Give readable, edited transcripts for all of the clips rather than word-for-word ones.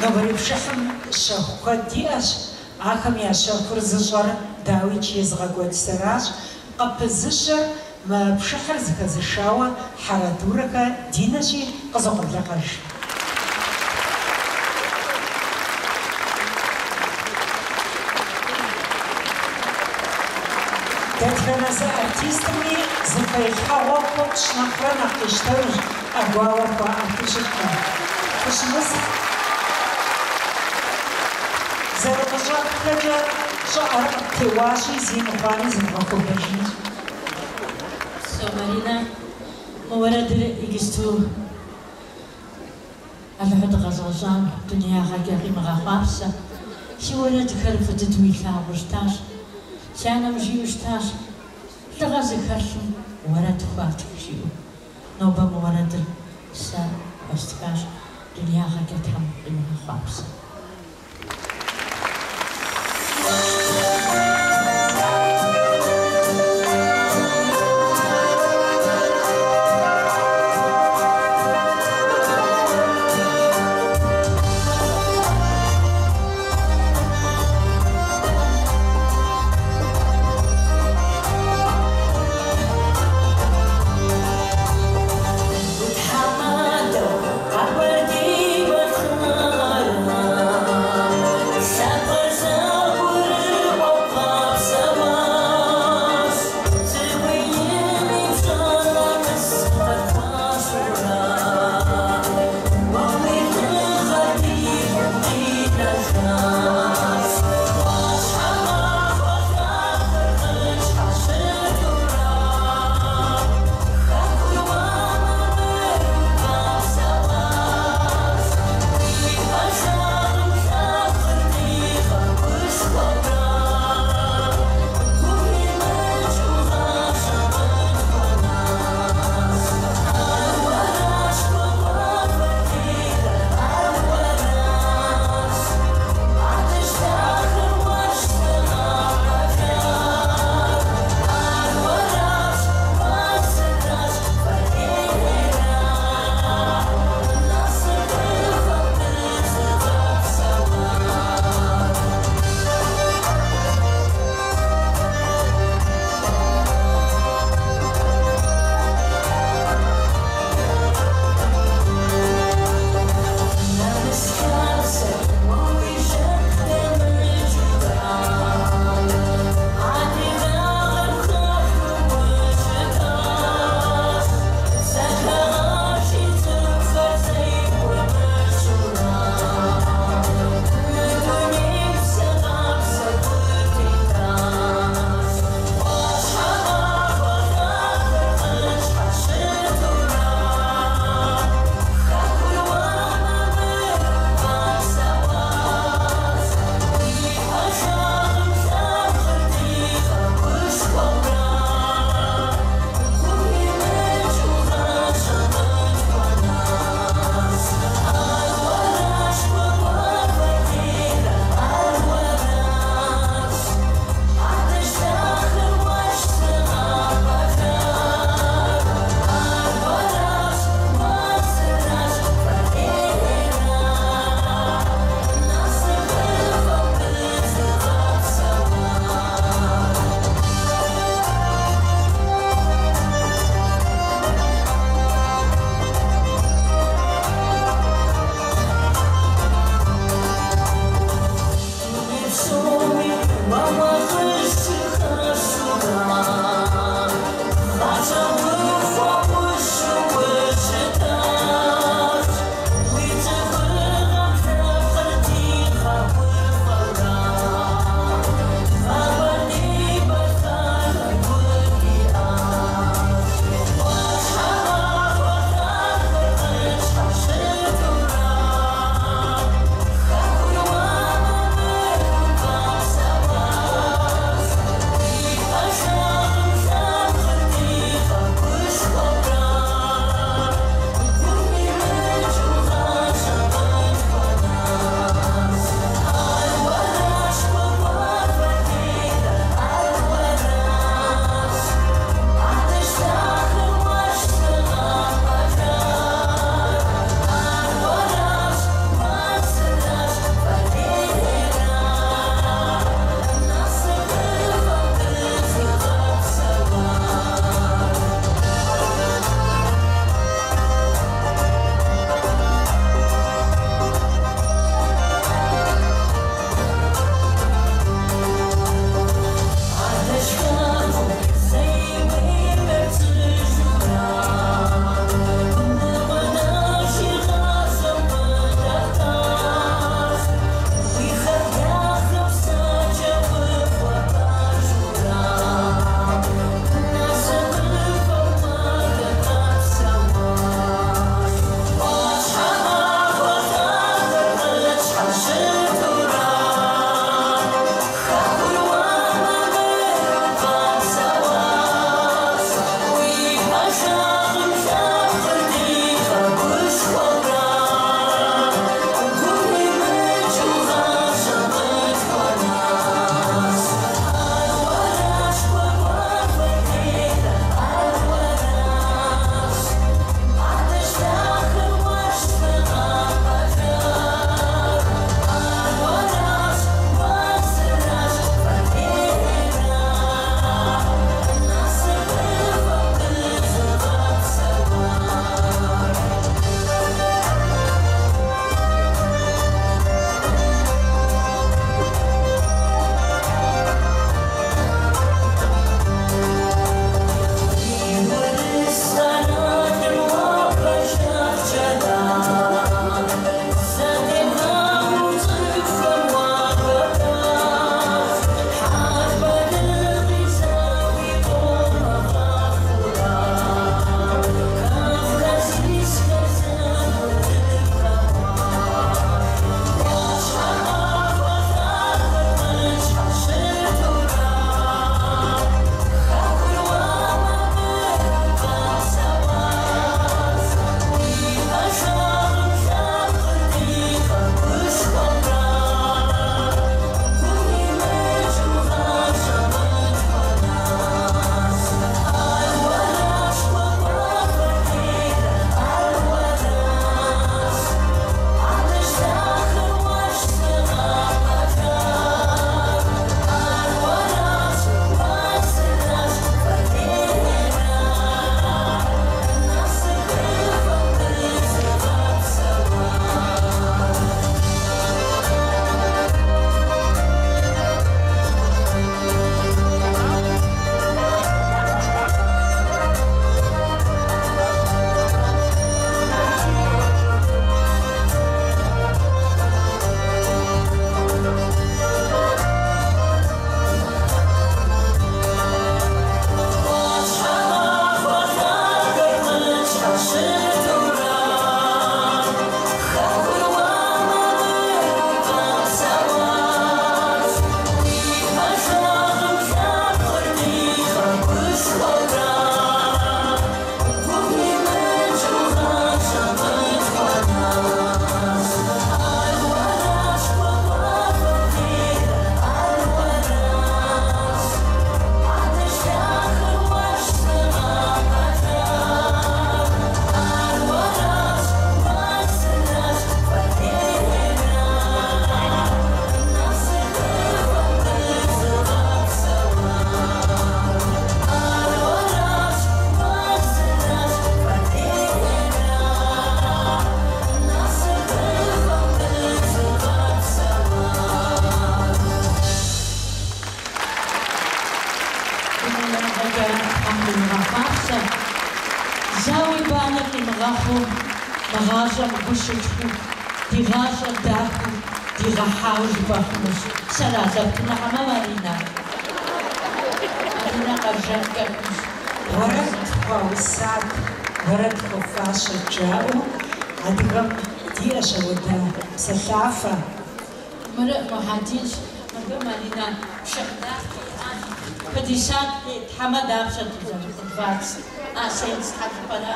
Нобэрей пшыхьым щэху куэд иӏэщ. Ахэм я щэхур зыщӏэр, дауикӏ, езыгъэкӏуэкӏ сэращ. Къыпызыщэр мы пшыхьыр зэхэзышауэ Хьэрэдурэхэ Динэщи, къызогъэблэгъэж. Дэтхэнэ зы артистми зы фэилъхьэгъуэ хуэпщӏ нэхърэ нэхъ къищтэнущ ӏэгуауэр хуаӏэту щытмэ. Фыщымысхь. Зэрыкъыщӏэххэкӏэ щӏыӏэр къыттеуащи, зи мыхъуами зывгъэхуэбэжынщ. Со, Маринэ, мы уэрэдыр иджысту Алыхьу дыкъэзыгъэщӏам дунеягъэкӏэ къимыгъэхъуапсэ. Си уэрэдхэр фӏы дыдэу илъагъуу щытащ. Си анэм жиӏэу щытащ, Лӏыгъэ зыхэлъым уэрэд хуатх, жиӏэу. Нобэ мы уэрэдыр сэ хуэстхащ, дунеягъэкӏэ Тхьэм къимыгъэхъуапсэ. Утхьэмадэу Къэбэрдей-Балъкъэрым. Дунеягъэкӏэ Тхьэм къимыгъэхъуапсэ, зауи банэ къимыгъэхъуу, мы гъащӏэм гу щытхуу, ди гъащӏэр дахэу дигъэхьауэ жыпӏэ хъунущ. Сэра зэптыну хьэмэ Маринэ? Маринэ къэбжэнкӏэ хъунщ. Уэрэд хуаусат, уэрэд хуэфащэт жаӏэу адыгэм диӏэщ ауэдэ псэлъафэ. Мыр Мухьэдинщ, мыбы Маринэ пшыхь дахэ иӏащ. Пятьдесят лет, хьэмэ дапщэ дызэрыхъур? Двадцать, а семьдесят щхьэ жыпӏэрэ?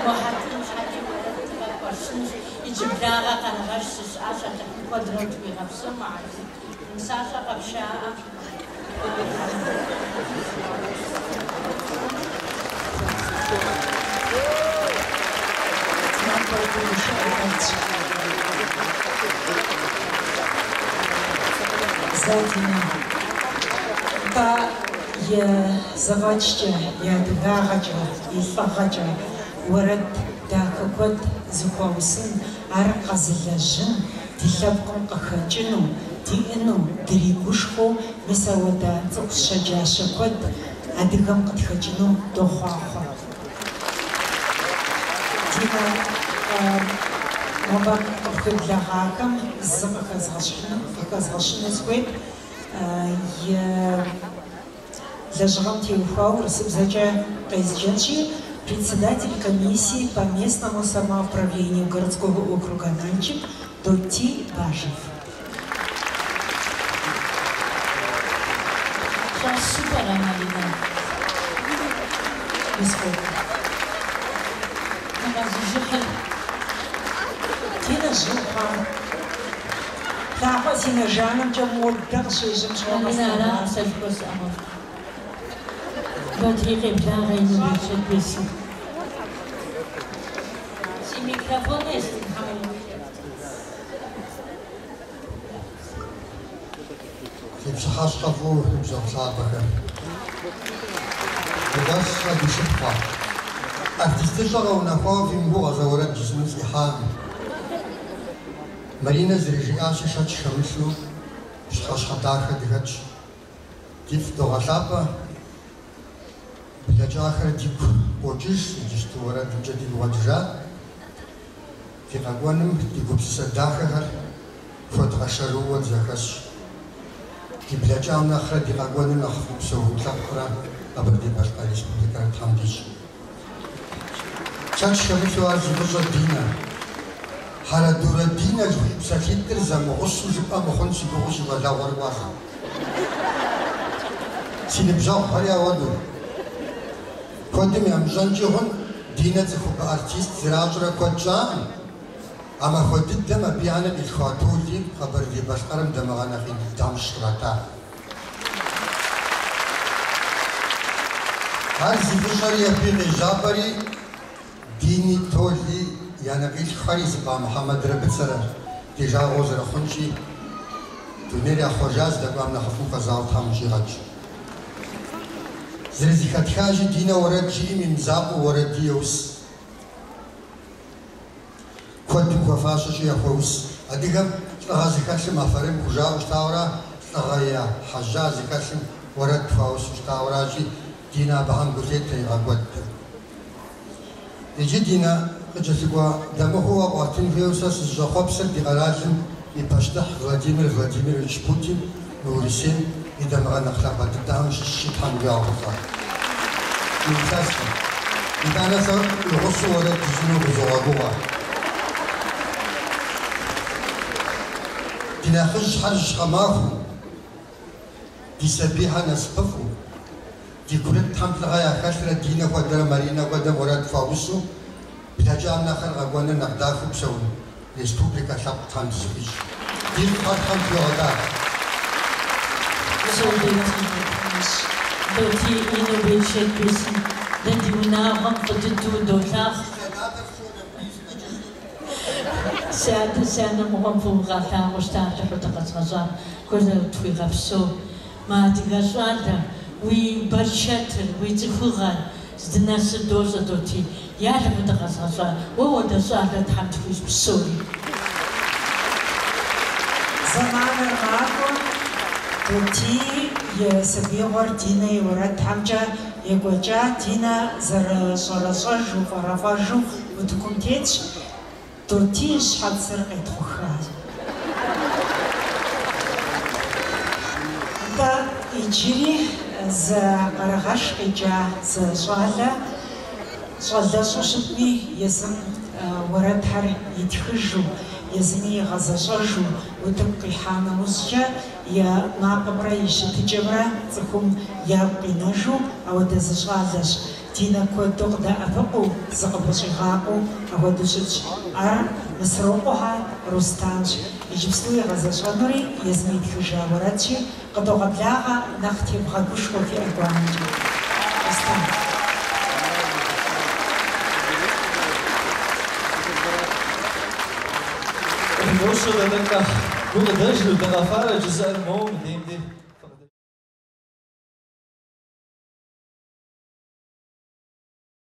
Мухьэдин щхьэкӏи уэрэд тыгъэ хуэсщӏынущ. Иджыблагъэ Къэрэгъэш сыщыӏащ, Алыхьым куэдрэ утхуигъэпсэу, Мухьэдин. Нысащӏэ къэпшаӏэ. Махуэ гушыӏэ хэлъщ. Зэ, Динэ. Нтӏэ, и зэфӏэкӏкӏэ, и адыгагъэкӏэ, и лӏыгъэкӏэ уэрэд дахэ куэд зыхуаусын, ар къэзылэжьын, ди лъэпкъым къыхэкӏыну, диӏэну, дригушхуэу мис ауэдэ цӏыху щэджащэ куэд адыгэм къытхэкӏыну дохъуахъуэ. Динэ, нобэ къыпхуеблэгъахэм зы къыхэзгъэщыну сыхуейт. И лэжьыгъэм теухуауэ урысыбзэкӏэ къезджэнщи, председатель комиссии по местному самоуправлению городского округа Нальчик Дотий Бажев. Щӏэсу пӏэрэ, Маринэ? Мис хуэдэ. Мы къэзыжыхьыр. Динэ жьы ухъуа? Лъакъуэ си нэ жанымкӏэ модэ къыщежьэм щыгъуэ Маринэ, аракъым къэслъэгъуар. сэ жыхуэсӏэр. Дотий къеблагъэ ину берычэт бесын. Си микрофон естын хьэмэ уи? Фи пщыхьэщхьэ фӏыуэ, ныбжьэгъу лъапӏэхэр. Дыгъэщӏэ ди шыпхъуэ. Артистыщӏэ къэунэхуауэ фимыгугъэ сэ уэрэд жысӏэну сыкъихьакъым. Маринэ зэрыжиӏащи, шэч хэмылъу пщыхьэщхьэ дахэ дыхэтщ. Дифӏ догъэлъапӏэ, блэкӏахэр дигу къокӏыж, иджыпсту уэрэдымкӏэ дигу къэкӏыжа. Ди къэкӏуэным ди гупсысэ дахэхэр хуэдгъэшэрыуэ дызэхэсщ. Ди блэкӏам нэхърэ ди къэкӏуэныр нэхъыфӏу псэун лъэпкърэ Къэбэрдей-Балъкъэр Республикэрэ Тхьэм дищӏ. Шэч хэмылъу ар зи фӏыщӏэр Динэ. Хьэрэдурэ Динэ жыхуиӏэ псалъитӏыр зэмыгъусэу жыпӏэ мыхъун си гугъэу си щӏалэгъуэр кӏуащ. Си ныбжьэгъухэри ауэдэу. Куэдым ямыщӏэнкӏи хъун, Динэ цӏыхубэ артист зэращӏрэ куэд щӏакъым. А махуэ дыдэм абы и анэ къилъхуа Толи Къэбэрдей-Балъкъэрым дамыгъэ нэхъ ин дыдэм щыщ кърата. Ар зи фӏыщӏэри абы и къежьапӏэри Дини Толи и анэкъилъхухэри зыпӏа Мухьэмэдрэ Быцэрэ ди жагъуэ зэрыхъунщи, дунейр яхъуэжа здэкӏуам нэхъыфӏым хуэзауэ Тхьэм къыщӏигъэкӏ. Зэрызэхэтхащи, Динэ уэрэд жиӏэм и мызакъуэу уэрэди еус. Куэдым хуэфащэщи яхуоус. Адыгэм лӏыгъэ зыхэлъым афэрым хужаӏэу щытауэра, лӏыгъэ ехьэжьа зыхэлъым уэрэд хуаусу щытауэращи, Динэ абыхэм гу лъетэ игъэкӏуэдкъым. Иджы Динэ къыкӏэлъыкӏуэ дамыгъэу уэ къуатын хуейуэ сэ сызыщӏэхъуэпсыр ди къэралым и пащтыхь Владимир Владимирович Путин мы Урысейм и дамыгъэ нэхъ лъапӏэ дыдэхэм щыщщи Тхьэм уигъэхъулӏэ. Мы илъэсым. Итӏанэ сэ уи гъусэу уэрэд жысӏэну укъызогъэгугъэ. Ди нэхъыжьхэр жьыщхьэ махуэу, ди сабийхэр насыпыфӏэу, ди курытхэм лӏыгъэ яхэлърэ Динэ хуэдэрэ Маринэ хуэдэм уэрэд хуаусу, блэкӏам нэхърэ къэкӏуэныр нэхъ дахэу псэун республикэ лъэпкъ Тхьэм дызэхуищӏ. Дифӏхэр Тхьэм тхуигъэдахэ. Дотий ину берычэт бесын, дэ ди унагъуэм фӏы дыдэу долъагъу. Си адэ си анэ мыгъуэм фӏыуэ къалъагъуу щыта Алыхьу дыкъэзыгъэщӏам куэдрэ тхуигъэпсэу. Мы адыгэ щӏалэ, уи бэрчэтыр, уи цӏыхугъэр здынэсыр дощӏэ, Дотий. Алыхьу дыкъэзыгъэщӏа, уэ уэдэ щӏалэ Тхьэм тхуищӏ псори. Зэманыр макӏуэ. Дотий и сабиигъуэр Динэ и уэрэдхэмкӏэ екӏуэкӏа. Динэ зэрыщӏэрэщӏэжу, фӏэрафӏэжу утыкум тетщ. Дотий и щхьэцыр къетхъухащ. Нтӏэ, иджыри зы Къэрэгъэш къикӏа зы щӏалэ, щӏалэщӏэу щытми, езым уэрэдхэр итхыжу, езыми игъэзэщӏэжу утыку къихьа нэужькӏэ, и макъымрэ и щытыкӏэмрэ цӏыхум ягу къинэжу ауэдэ зы щӏалэщ. Динэ куэду къыдэӏэпыкъуу, зыкъыпыщӏигъакъуэу апхуэдэу щытщ. Ар Мысрокъуэхэ Рустанщ. Иджыпсту игъэзэщӏэнури езым итхыжа уэрэдщи, къыдогъэблагъэ нэхъ тевгъэгушхуэ фи ӏэгуауэмкӏэ. Рустан. Къыхудощэ дэ тӏэкӏу нэхъ гукъыдэжу, дыкъэфарэ жызыӏэр моуэ мыдейм де.